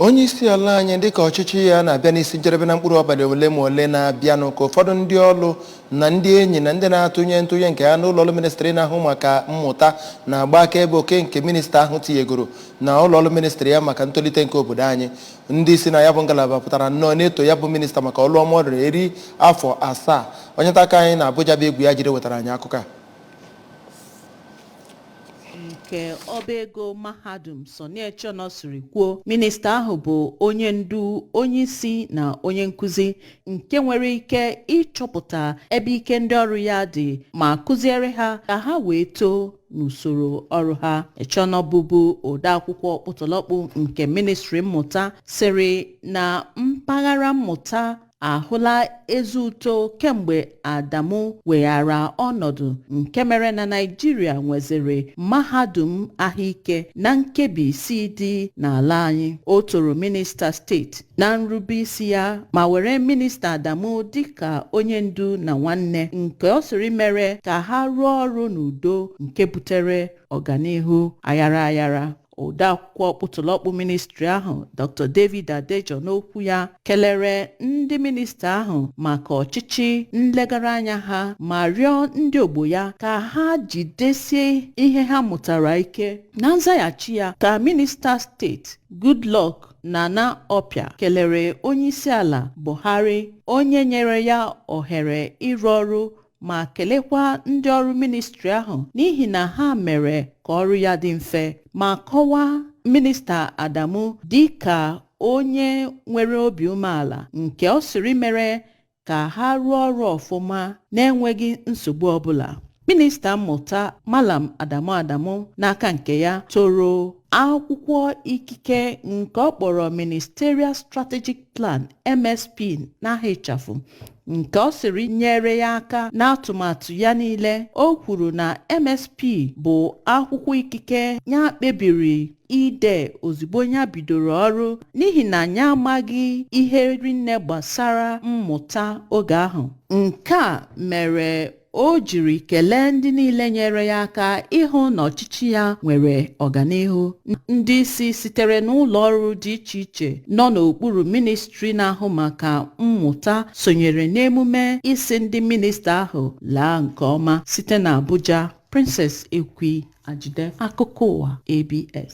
Onye isi ala anyị, dịka ọchịchị ya na-abịa n'isi njedebe na mkpụrụ abalị ole ma ole na-abịanụ, ka ụfọdụ ndị ọrụ na ndị enyi na ndị na-atụnye ntụnye nke ha n'ụlọ ọrụ ministrị na-ahụ maka mmụta na-agba akaebe oke nke minista ahụ tinyegoro na ụlọ ọrụ ministrị ya maka ntolite nke obodo anyị. Ndị si na ya bụ ngalaba pụtara nnọọ na-eto ya bụ minista maka ọrụ ọma ọ rụrụ eri afọ 7. Onye nta akụkọ anyị na Abuja bụ Egwu ya jiri wetara anyị akụkọ a. Nke ọba ego mahadum Sonny Echono siri kwuo, minista ahụ bụ onye ndu, onye isi na onye nkụzi nke nwere ike ịchọpụta ebe ike ndị ọrụ ya dị ma kụziere ha ka ha wee too n'usoro ọrụ ha. Echono, bụbu odeakwụkwọ kpụtọlọkpụ nke ministri mmụta, sịrị na mpaghara mmụta ahụla ezi uto kemgbe Adamu weghara ọnọdụ, nke mere na Naịjirịa nweziri mahadum ahụike na nkebi isii dị n'ala anyị. O toro minista steeti na nrubeisi ya ma were minista Adamu dịka onye ndu na nwanne, nke ọ sịrị mere ka ha rụọ ọrụ n'udo, nke butere ọganihu aghara aghara. Odeakwụkwọ kpụtụlọkpụ ministri ahụ, Dr. David Adejo, n'okwu ya kelere ndị minista ahụ maka ọchịchị nlegara anya ha ma rịọ ndị ogbo ya ka ha jidesie ihe ha mụtara ike. Na nzaghachi ya, ka minista steeti Goodluck Nana Ọpịa kelere onyeisiala Buhari, onye nyere ya ohere ịrụ ọrụ, ma kelekwa ndị ọrụ ministri ahụ n'ihi na ha mere ka ọrụ ya dị mfe, ma kọwaa minista Adamu dịka onye nwere obi umeala, nke ọ sịrị mere ka ha rụọ ọrụ ọfụma na-enweghị nsogbu ọbụla. Minista mmụta Malam Adamu Adamu, n'aka nke ya, toro akwụkwọ ikike nke ọ kpọrọ Ministerial Strategic Plan, MSP n'aha ịchafụ, nke ọ sịrị nyere ya aka n'atụmatụ ya niile. O kwuru na MSP bụ akwụkwọ ikike ya kpebiri ide ozugbo ya bidoro ọrụ, n'ihi na ya amaghị ihe rinne gbasara mmụta oge ahụ. Nke a mere o jiri kelee ndị niile nyere ya aka ịhụ na ọchịchị ya nwere ọganihu. Ndị isi sitere n'ụlọ ọrụ dị iche iche nọ n'okpuru ministri na-ahụ maka mmụta sonyere n'emume isi ndị minista ahụ laa nke ọma. Site na Abuja, Princess Ekwi Ajide, akụkọ ụwa ABS.